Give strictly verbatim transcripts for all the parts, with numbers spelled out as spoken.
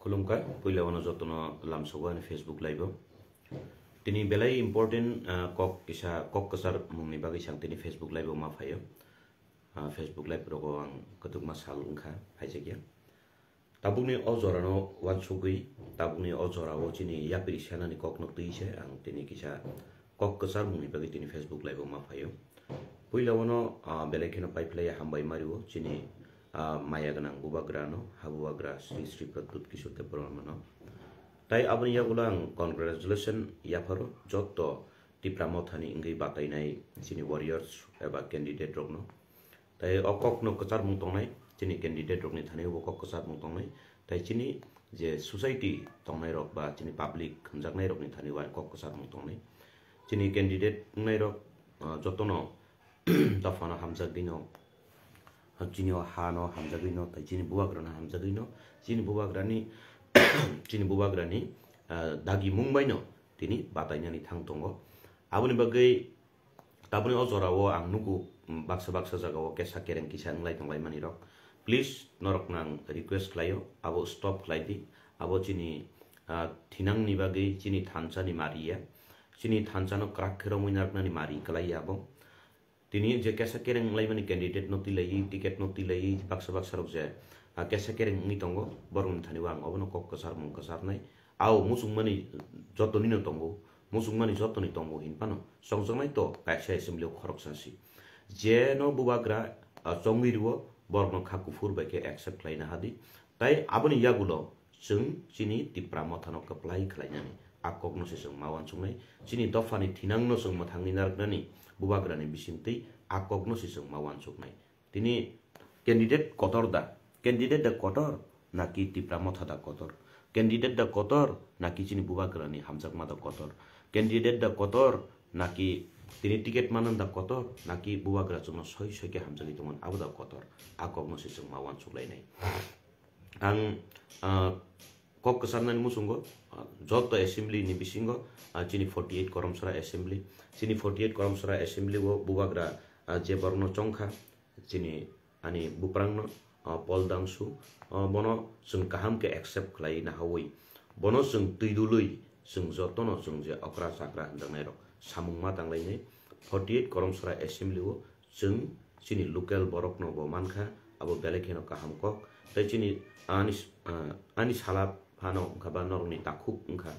Khulumkha, puila wano jotono lamsogo ani Facebook live o. Tini belai important, ah, kok kisa, kok kwchar mungni bagwi sang tini Facebook live o ma phaio. Ah, Facebook live rogo ang kwtwkma sal wngkha, phaijakya. Tabukni o jorano uansugwi, tabukni o jorao chini yapri sanani kokno twi se ang tini kisa kok kwchar mungni bagwi tini Facebook live o ma phaio. Puila wano, ah, belai kheno paiphlaiya hambai mario chini, ah, maya gwnang bubagrano, ha bubagra Sri Sri Pradyut Kishore Debbarmano. Tai aboni yagulo ang congratulation yapharo jotto Tipra Mothani wngwi batainai chini warriors eba candidate rokno. Tai o kokno kwcharmung tongnai, chini candidate rokni thani bo kok kwcharmung tongnai. Tai chini je society tongnai rok ba chini public hwnjaknai rokni thani bo kok kwcharmung tongnai. Chini candidate wngnai rok, ah, jotono dophano hamjagwino, chini o hano hamjagwino, tai chini bubagrano hamjagwino, chini bubagrani, chini bubagrani, ah, dagi mung baino tini batainani thang tongo. Aboni bagwi taboni o jorao ang nugo, mm, baksa baksa jagao kesa kereng kisa wnglai tonglaimani rok. Please, norokno ang request khlaio, abo stop khlai di. Abo chini, ah, thinangni bagwi chini thansa ni mari ya. Chini thansa no kwrak khe romwi narwknani mari kwlai ya abo. Tini je kesa kereng wnglaimani candidate no twi lai, ticket no twi lai, baksa baksa rok je, ah, kesa kereng wngwi tongo, borokni thani o ang obono kok kwchar mung kwcharnai. Ao muchungmani jotoni no tongo, muchungmani jotoni tongo hinphano chongjaknai to kaisa assembly o khoroksa si. Je no bubagra, ah, chongwi rwo, borokno kha kuphur bai khe accept khlaina hadi. Tai aboni yagulo chwng chini Tipra Mothano kwplai khlainani a kokno se chwng ma uansuknai. Chini dophani thinangno chwng mwthangwi narwknani bubagrani bisingtwi a kokno se chwng ma uansuknai. Tini candidate kotor da? Candidate da kotor? Naki Tipra Motha da kotor? Candidate da kotor? Naki chini bubagrani hamjakma da kotor? Candidate da kotor? Naki tini ticket manan da kotor? Naki bubagra chwngno soi soi khe hamjagwi tongmani abo da kotor? A kokno se chwng ma uansuklainai. Ang, ah, kok kwcharnani muchungo, ah, joto assembly ni bisingo, ah, chini forty eight Koromsora assembly, chini forty eight Koromsora assembly o bubagra, ah, je borokno chongkha, chini ani buprangno, ah, Paul Dangsu, ah, bono chwng kaham khe accept khlai nahawi, bono chwng twi dului, chwng jotono chwng je okra chakra hwnjaknai rok samung ma tanglainai. Forty eight Koromsora assembly o chwng chini local borokno bo mankha, abo belai kheno kaham kok. Tai chini ani, ah, ani sala phano wngkha ba norokni takhuk wngkha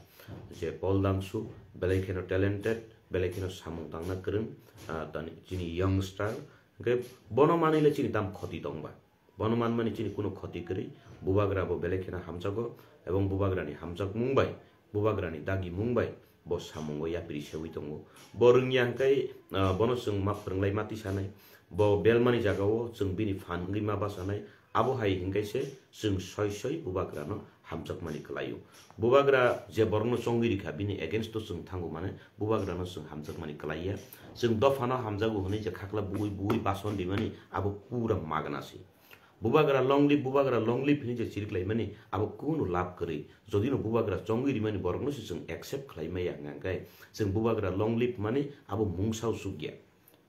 je Paul Dangsu, belai kheno talented, belai kheno samung tangna kwrwng, ah, tani chini youngster. Hwnkhe bono manwi le chini tam khoti tongba? Bono manmani chini kuno khoti kwrwi, bubagra bo belai kheno hamjago, ebong bubagrani hamjakmung bai, bubagrani dagimung bai bo samungo yapri sewi tongo. Bo rwngya hwnkhe, ah, bono chwng ma phwrwnglai mati sanai. Bo belmani jagao chwng bini phan wngwi ma bachanai. Abo hai hwnkhe se chwng soi soi bubagrano hamjakmani kwlaio. Bubagra je borokno chongwi rikha, bini against o chwng thango, mane bubagrano chwng hamjakmani kwlaiya. Chwng dophano hamjago hwnwi je khakla bui bui bason rimani abo pura magna se. Bubagra long live, bubagra long live hwnwi je chiriklaimani abo kunu lab kwrwi. Jodino bubagra chongwi rimani borokno se chwng accept khlai maya hwnkhe, chwng bubagra long live mani abo mungsa o chukya.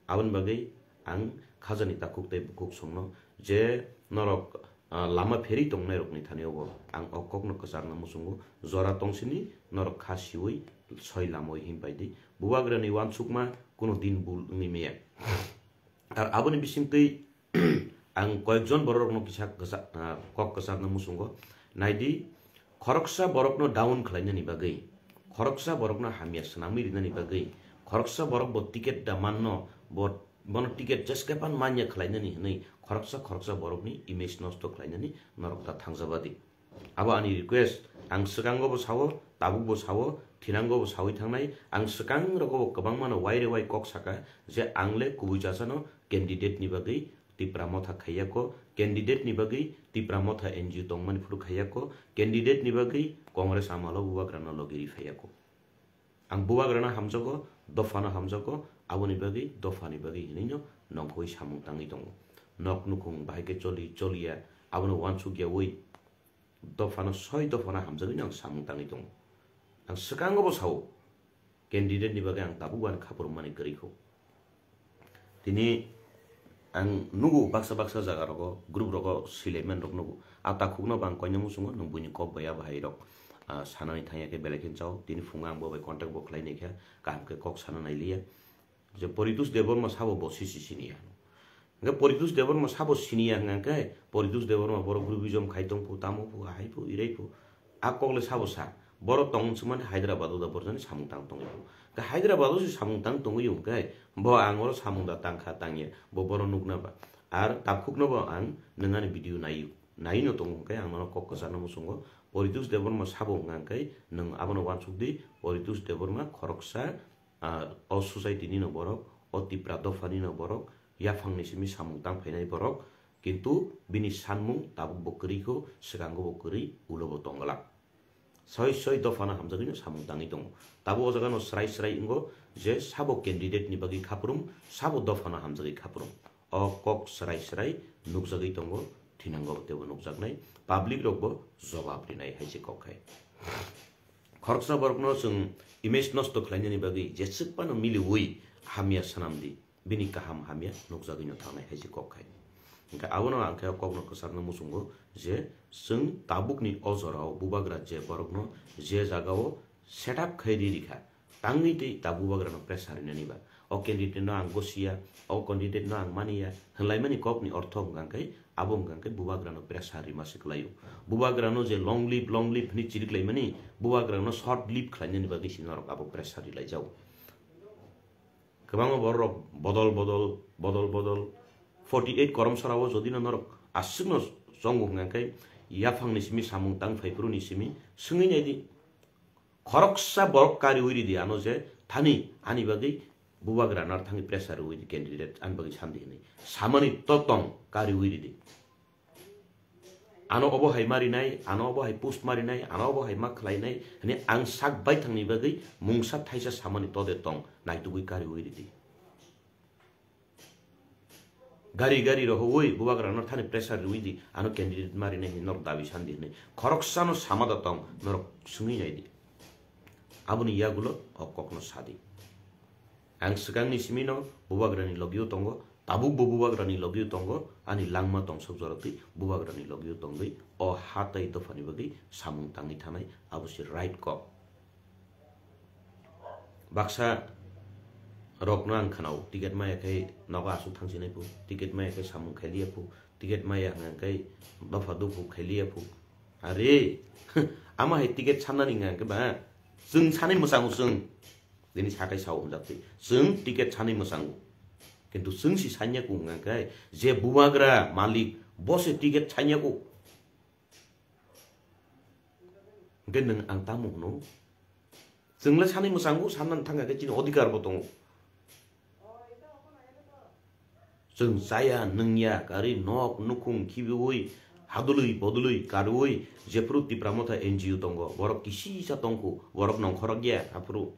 Aboni bagwi ang khajani takhuk tei bukhuk songno je norok, ah, lama pherwi tongnai rokni thani obo ang o kokno kwcharna muchungo, jora tongsini norok kha siwi soi lamoi him pai di. Bubagrani uansukma kuno din bul wngwi maya. Ar aboni bisingtwi ang koyekjon bororokno kisa kwcha-, ah, kok kwcharna muchungo. Naidi, khoroksa borokno down khlainani bagwi, khoroksa borokno hamya swnamwi rinani bagwi, khoroksa borok bo ticket da manno, bo, bono ticket jeske phan manya khlainani hwnwi khoroksa khoroksa borokni image nosto khlainani norok da thangjabadi. Abo ani request, ang swkango bo sao, tabuk bo sao, thinango bo sawi thangnai, ang swkang rogo bo kwbangma no waire wai kok saka je ang le kubui chasano candidate ni bagwi Tipra Motha khaiya ko, candidate ni bagwi Tipra Motha N G O tongmani phuru khaiya ko, candidate ni bagwi Congress amalo bubagrano logi ri phaiya ko. Ang bubagrano hamjago, dophano hamjago, aboni bagwi dophani bagwi hinwi no nongkhoi samung tangwi tongo. Nok nukhung bahai khe choli, choliya, abono uansukya wi dophano soi dophano hamjagwi no ang samung tangwi tongo. Ang swkango bo sao, candidate ni bagwi ang tabuk bo ani khapur mani kwrwi kho. Tini ang nugo baksa baksa jaga rogo, group rogo, silaimani rok nugo. A takhukno bo ang koina muchungo, nwng buini kok bai a bahai rok, ah, sanani thangya khe belai khe chao. Tini phungo ang bo bai contact bo khlai naikha, kaham khe kok sana nailiya. Je Poritos Debbarma sabo bo sisi siniya. Hingke Poritos Debbarma sabo siniya hingke Poritos Debbarma borok groupism khai tongphu, tamo phu, hai phu, irai phu. A kokle sabo sa. Borok tong wngsummani Hyderabad o da borjani samung tang tongwi phu. Hingke Hyderabad o se samung tang tongwi hingke bo ang oro samung da tangkha tangya. Bo borok nukna ba. Ar takhukno bo ang nwng ani video nayu. Naino tongo hingke ang nono kok kwcharno muchungo. Poritos Debbarma sabo hingka hingke nwng abono uansuk di. Poritos Debbarma khoroksa ah, o society ni no borok, o Tipra dopha ni no borok, yaphang ni simi samung tang phainai borok, kintu bini sanmung tabuk bo kwrwi kho, swkango bo kwrwi, ulo bo tongglak. Soi soi dopha no hamjagwi no samung tangwi tongo. Tabuk o jaga no srai srai wngo je sabo candidate ni bagwi khaprum, sabo dopha no hamjagwi khaprum. O kok srai srai nukjagwi tongo, thinango teibo nukjaknai, public rok bo jobab rinai hai se kok hai. Khoroksa borokno chwng image nosto khlainani bagwi jeswk phano miliwi hamya swnam di, bini kaham hamya nukjagwino thangnai hai se kok khai. Hwnkhe abono ang khe o kokno kwcharno muchungo je chwng tabukni o jorao bubagra je borokno je jagao set up khai ri rikha, tangwi tei ta bubagrano pressure rinani ba. O candidate no ang gosia, o candidate no ang maniya, hwnlaimani kokni ortho hwnkha khe abo hwnkha khe bubagrano pressure rima se kwlaio. Bubagrano je long live, long live hwnwi chiriklaimani, bubagrano short live khlainani bagwi se norok abo pressure rilaijao. Kwbangma borok bodol bodol, bodol bodol, forty eight koromsarao jodi no norok aswkno chongo hwnkha khe yaphangni simi samung tang phaiphuru ni simi swngwi naidi. Khoroksa borok kariwi ridi ano je thani ani bagwi bubagra nar thangwi pressure rwi di candidate ani bagwi sandi hinwi. Samani to tong kariwi ridi. Ano obo hai marinai, ano obo hai post marinai, ano obo hai ma khlainai, hini ang sak baithangni bagwi mungsa thaisa samani to de tong naitugwi kariwi ridi. Gari gari rohoi bubagra no thani pressure rwi di, ano candidate mari nai hinwi norok dabi sandi hinwi. Khoroksa no sama da tong norok swngwi nai di. Aboni yagulo o kokno sadi. Ang swkangni simi no bubagrani logio tongo, tabuk bo bubagrani logio tongo, ani langma tongsok jorotwi bubagrani logio tongwi o ha tai dophani bagwi samung tangwi thanai abo se right kok. Baksa rokno ang khanao, ticket maya khe nogo aswk thangsinai phu, ticket maya khe samung khailiya phu, ticket maya hwnka khe dopha dophu khailiya phu. Are, ama hai ticket sannani hwnka khe ba, chwng sanai mwchango chwng. Bini sakai sao hwnjak twi, chwng ticket sanai mwchango. Kintu chwng si sanya ku hwnka khe, je bubagra malik, bo se ticket sanya ku. Hwnkhe nwng ang tamo hwno? Chwng le sanai mwchango, sanna thangkha khe chini odhikar bo tongo. Chwng chaya, nwngya, gari, nok, nukhung, khibiwi, hadului, bodului, karwi, jephru Tipra Motha N G O tongo, borok kisisa tongkhu, borok nongkhorok ya, aphuru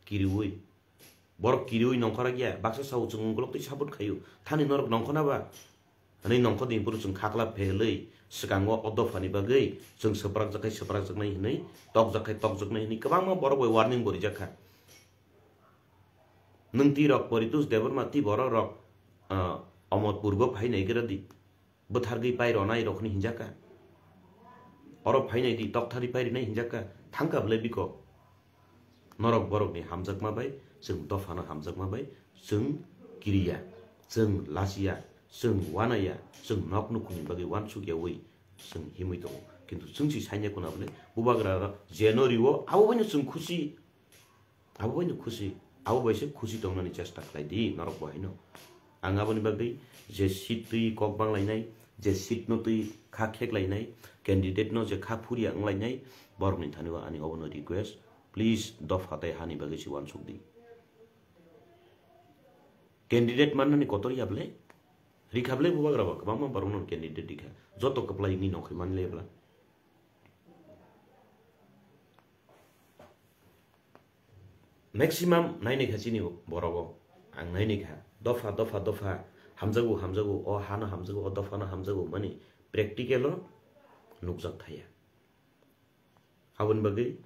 kiriwi. Borok kiriwi nongkhorok ya, baksa sao chwng ukulok twi support khaio. Thani norok nongkhona ba? Hwnwi nongkhor ni phuru chwng khakla phelwi swkango o dophani bagwi chwng swprakjak khai swprakjaknai hwnwi, tokjak khai tokjaknai hwnwi kwbangma borok bai warning bo rijak kha. Nwng twi rok Poritos Debbarma twi borok rok, ah, Omorpur bo phai nai gra di. Bwthargwi pai rwnai rok hwnwi hinjak kha. Oro phainai di, tokthari pai rinai hinjak kha. Thang kha bwlai bikok. Norok borokni hamjakma bai, chwng dophano hamjakma bai, chwng kiriya, chwng lachiya, chwng wanaya, chwng nok nukhungni bagwi wansukyawi chwng himwi tongo. Kintu chwng si sanya kuna bwle bubagra jeno riwo, abo baino chwng khusi. Abo baino khusi, abo bai se khusi tongnani chesta khlai di norok bo haino. Ang aboni bagwi je seat twi kok bang lainai, je seat no twi kha khek lainai, candidate no je kha phuria wng lainai, borokni thani o ani obono request, please dopha tai hani bagwi se uansuk di. Candidate mannani kotor ya bwle? Rikha bwle bubagra ba kwbangma borokno candidate rikha. Joto kwplai wngwi nongkhoi manle bwla. Maximum nainai kha chini borogo. Ang nainai kha. Dopha, dopha, dopha. Hamjago, hamjago. O hano hamjago, o dophano hamjago. Mani practical o nukjak thaya. Aboni bagwi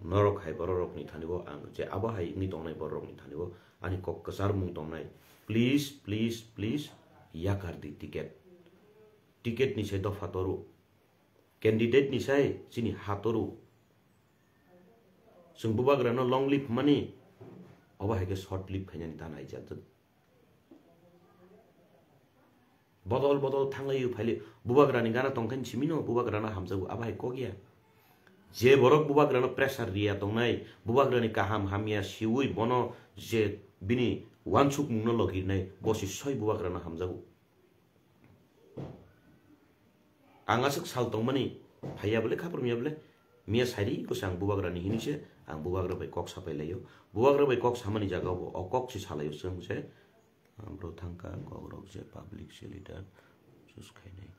norok hai bororokni thani o ang je abo hai wngwi tongnai bororokni thani o ani kok kwcharmung tongnai. Please, please, please yakar di ticket. Ticket ni se dopha toru. Candidate ni sai chini hatoru. Chwng bubagrano long live mani, obo hai khe short live khainani ta naijak. Bodol bodol thanglaiwi phailai, bubagrani gana tongkhaini simino bubagrano hamjago, abo hai kok ya. Je borok bubagrano pressure riya tongnai, bubagrani kaham hamya siwi bono je bini wansukmungno logirnai, bo se soi bubagrano hamjago. Ang aswk sal tongmani phaiya bole, khaprum ya bole, miya sairi ko se ang bubagrani hinwi se ang bubagra bai kok sapai laio. Bubagra bai kok samani jaga bo o kok se salaio chwng se, ah, bro thangka kok rok je public se leader choose khainai.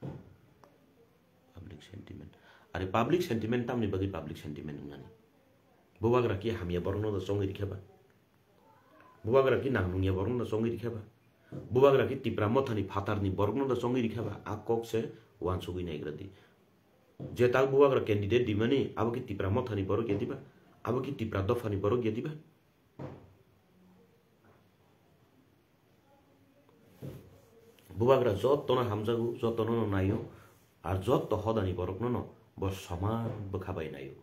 Public sentiment. Are public sentiment tamni bagwi public sentiment wngnani? Bubagra ki hamya borokno da chongwi rikha ba? Bubagra ki nang nungya borokno da chongwi rikha ba? Bubagra ki Tipra Mothani phatarni borokno da chongwi rikha ba? A kok se wansugwi naigra di. Je tak bubagra candidate dimani, abo ki Tipra Mothani borok ya diba? Abo ki Tipra Dophani borok ya diba? Bubagra jottono hamjago, jottono no naio, ar jotto hodani borokno no bo soman bwkha bai naio.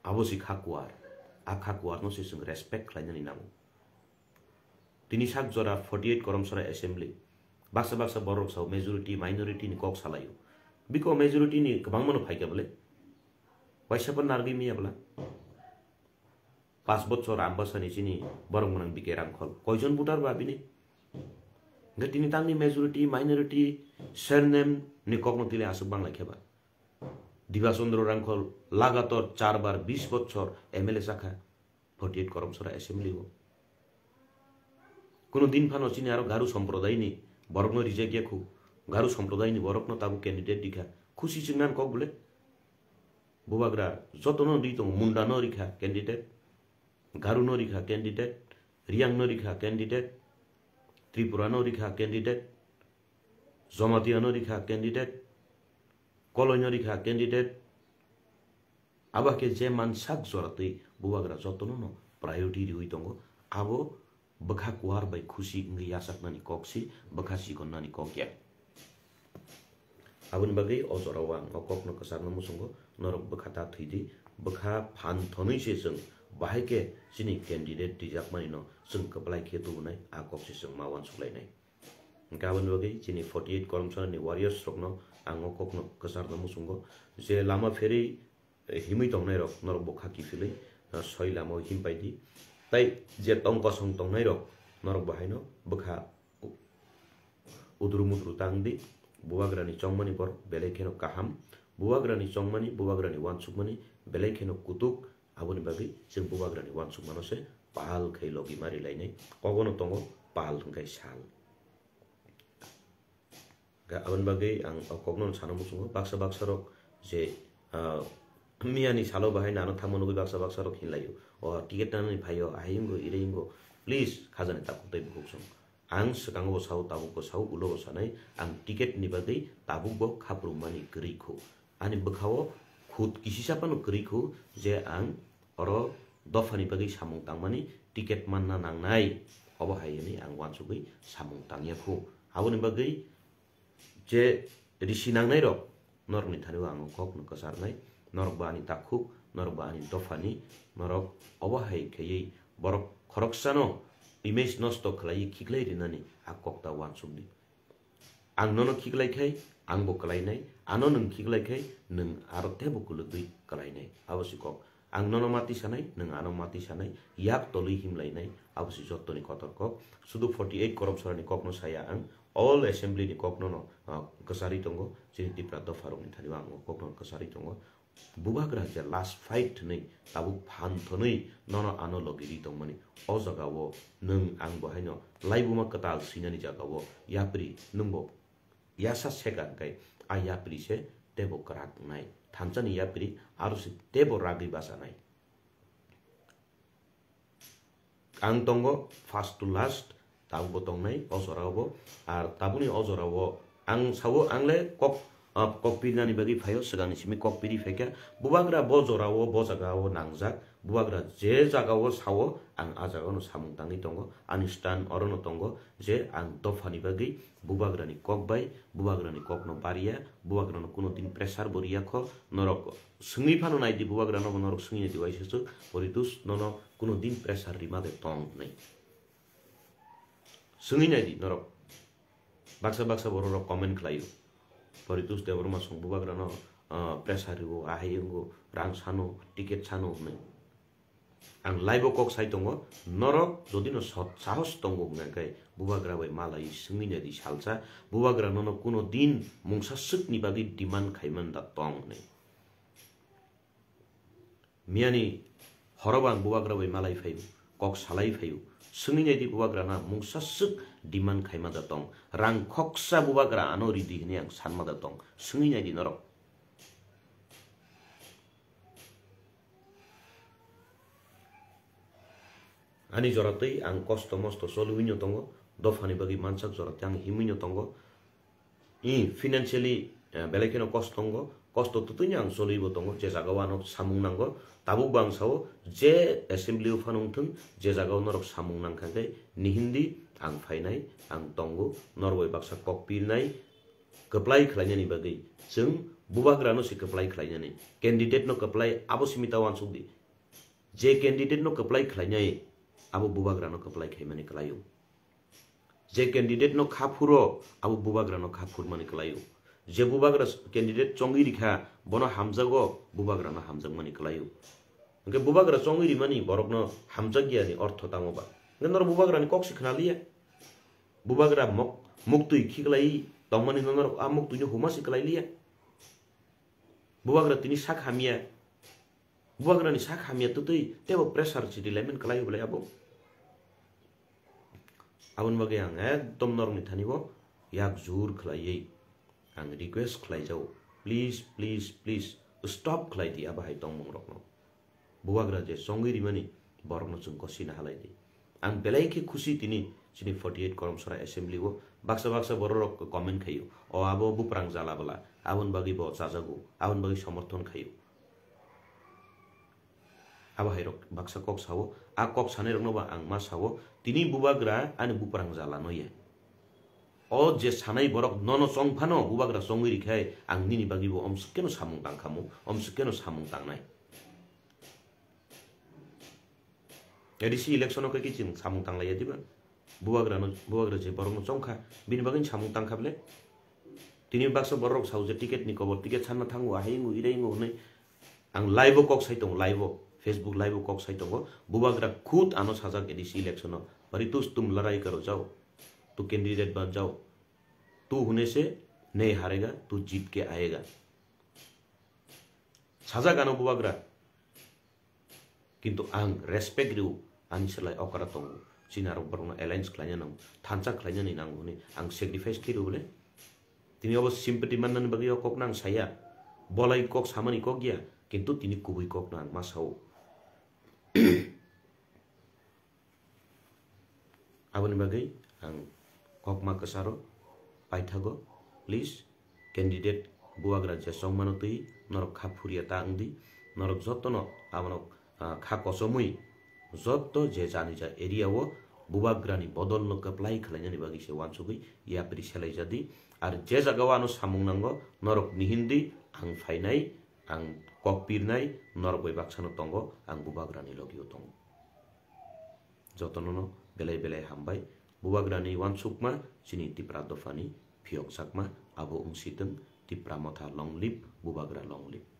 Abo se kha kuar, a kha kuarno se chwng respect khlainani nango. Tini sak jora forty eight Koromsora Assembly, baksa baksa borok sao majority, minority ni kok salaio. Biko majority ni kwbangma no phaikha bole? Waisa phan nargwi miya bwla? Pas bochor Ambasani chini borok gwnang B K Rangkhol. Koijon voter ba bini? Hwnkhe tini tangni majority, minority, surname ni kokno tile aswk bang lai khe ba? Diba Chandra Rangkhol lagator char bar bis bochor M L A sakha, forty eight Koromsora Assembly o. Kuno din phano chini aro Garu Somprodayni borokno reject ya khu. Garu Somprodayni borokno tabuk candidate dikha. Khusi chwng nan kok bole? Bubagra jotono ri tongo, Munda no rikha candidate, Garu no rikha candidate, Riang no rikha candidate, Tripura no rikha candidate, Jamatia no rikha candidate, Koloi no rikha candidate. Abo khe je man sak jora twi bubagra jotono no priority riwi tongo. Abo bwkha kuar bai khusi wngwi yachaknani kok si, bwkha sikonnani kok ya. Aboni bagwi o jorao ang o kokno kwcharno muchungo, norok bwkha ta thwi di, bwkha phan thonwi se chwng bahai khe chini candidate rijakmani no chwng kwplai khe tubunai, a kok se chwng ma uansuk lainai. Hwnkhe aboni bagwi chini forty eight Koromsora ni warriors rokno ang o kokno kwcharno muchungo, je lama pherwi himwi tongnai rok norok bo kha kiphilwi, ah, soi lama o him pai di. Tai je tong kosong tongnai rok norok bo haino bwkha u-, udru mudru tang di. Bubagrani chongmani borok belai kheno kaham, bubagrani chongmani, bubagrani uansukmani belai kheno kutuk. Aboni bagwi chwng bubagrani uansukmano se pal khai logi mari lainai. Kogono tongo pal hwnkhe sal. Ga-, aboni bagwi ang o kokno sano muchungo, baksa baksa rok je, ah, miyani salo bahai nano thangma nugwi baksa baksa rok hinlaio. O ticket nanani phaio, ahai wngwi, irei wngwi. Please, khajani takhuk tei bukhuk song. Ang swkango bo sao, tabuk bo sao, ulo bo sanai, ang ticket ni bagwi tabuk bo khaprum mani kwrwi khu. Ani bwkhao khut kisisa phano kwrwi khu je ang oro dophani bagwi samung tangmani ticket manna nangnai. Obo hai hwnwi ang uansugwi samung tangya khu. Aboni bagwi je risi nangnai rok, norokni thani o ang kokno kwcharnai, norok bo ani takhuk, norok bo ani dophani, norok obo hai khaiwi borok khoroksano image nosto khlaiwi khiklai rinani a kok ta uansuk di. Ang nono khiklai khai, ang bo kwlainai, ano nwng khiklai khai, nwng aro teibo kwlwtwi kwlainai. Abo si kok. Ang nono mati sanai, nwng ano mati sanai, yak tolwi himlainai, abo si jottoni kotor kok. Sudu forty eight Koromsorani kokno saya ang, all assembly ni kokno no, ah, kwcharwi tongo, chini Tipra dopharokni thani o ang o kokno kwcharwi tongo. Bubagra je last fight hwnwi tabuk phan thwnwi nono ano logi ri tongmani. O jagao nwng ang bo haino laibuma kwtal swinani jagao yapri nwngbo yasa sega hwnkhe a yapri se teibo kwrak wngnai. Thansani yapri aro se teibo ragwi bachanai. Ang tongo first to last, tabukbo tongnai o jorao bo. Ar tabukni o jorao ang sao, ang le kok Ah, kok pirinani bagwi phaio, swkangni simi kok piri phaikha. Bubagra bo jorao, bo jagao nangjak. Bubagra je jagao sao, ang a jagao no samung tangwi tongo. Ani stand oro no tongo je ang dophani bagwi bubagrani kok bai, bubagrani kokno bariya, bubagrano kuno din pressure bo riya kho. Norok swngwi phano naidi bubagrano, norok swngwi naidi waisa swk, Poritus nono kuno din pressure rima de tong hwnwi. Swngwi naidi norok. Baksa baksa borok rok comment khlaio. Poritus Debbarma song bubagrano, ah, pressure rio, ahai wngo, rang sano, ticket sano hwnwi. Ang live o kok sai tongo, norok jodi no sot sahos tongo hwnkha khe bubagra bai malai swngwi naidi salsa, bubagra nono kuno din mungsa swkni bagwi demand khaiman da tong hwnwi. Miyani horo bo ang bubagra bai malai phaio, kok salai phaio. Swngwi naidi bubagra na mungsa swk demand khaima da tong. Rang khoksa bubagra ano ridi hwnwi ang sanma da tong. Swngwi naidi norok. Ani jora twi ang kosto mosto choliwi no tongo, dophani bagwi mansak jora tei ang himwi no tongo. I financially, eh, belai kheno kosto tongo, kosto twtwino ang choliwi bo tongo, je jagao ano samung nango. Tabuk bo ang sao, je assembly o phano wngthwng, je jagao norok samung nangkha khe nihindi ang phainai, ang tongo, norok bai baksa kok pirnai, kwplai khlainani bagwi. Chwng bubagrano se kwplai khlainani, candidate no kwplai, abo simi ta uansuk di. Je candidate no kwplai khlainai, abo bubagrano kwplai khaimani kwlaio. Je candidate no kha phuro, abo bubagrano kha phurmani kwlaio. Je bubagra candidate chongwi rikha, bono hamjago, bubagrano hamjakmani kwlaio. Hwnkhe bubagra chongwi rimani borokno hamjakya ni ortho tamo ba? Hwnkhe norok bubagrani kok se khna liya. Bubagra mok-, muktwi khiklai tongmani no norok a muktwino huma se kwlai liya. Bubagra tini sak hamya. Bubagrani sak hamya twtwi teibo pressure chiri laiman kwlaio belai abo. Aboni bagwi ang ekdom norokni thani bo yak jur khlaiwi ang request khlai jao, please, please, please stop khlai di abo hai tongmung rokno. Bubagra je chongwi rimani borokno chwng kosina halai di. Ang belai khe khusi tini chini forty eight Koromsora assembly o baksa baksa borok rok comment khaio, o abo buprang jala bwla, aboni bagwi bo chajago, aboni bagwi somorthon khaio. Abo hai rok baksa kok sao, a kok sanai rokno ba ang ma sao, tini bubagra ani buprang jala no ya. O je sanai borok nono chong phano bubagra chongwi rikhai ang nini bagwi bo omswk keno samung tang khamu, omswk keno samung tangnai. A D C election o khe kiching samung tanglaiya diba? Bubagrano, bubagra je borokno chongkha, bini bagwi samung tangkha bele? Tini baksa borok sao je ticket ni kobor, ticket sanna thango, ahai wngo, irai wngo hwnwi. Ang live o kok sai tongo, live o, Facebook live o kok sai tongo. Bubagra khud ano sajak A D C election o, "Paritus, tum larai karo jao, tu candidate ban jao, tu hune se nahi harega, tu jeet ke aega." Sajak ano bubagra. Kintu ang respect rw, ani slai okra tongo. Chini arok borokno alliance khlaina nango, thansa khlainani nango hwnwi ang sacrifice khe rw bole. Tini obo sympathy mannani bagwi o kokno ang saya. Bolai kok samani kok ya, kintu tini kubui kokno ang ma sao. Aboni bagwi ang kokma kwcharo paithago, please, candidate bubagra je chongmano twi norok kha phurya ta wng di, norok jotono abono, ah, kha kochomwi joto je jani ja area o bubagrani bodolno kwplai khlainani bagwi se uansugwi yapri selai ja di, ar je jagao ano samung nango norok nihin di, ang phainai, ang kok pirnai, norok bai baksano tongo, ang bubagrani logio tongo. Jotono no belai belai hambai. Bubagrani uansukma chini Tipra dophani phiyok sakma abo wng sitwng, Tipra Motha long live, Bubagra long live.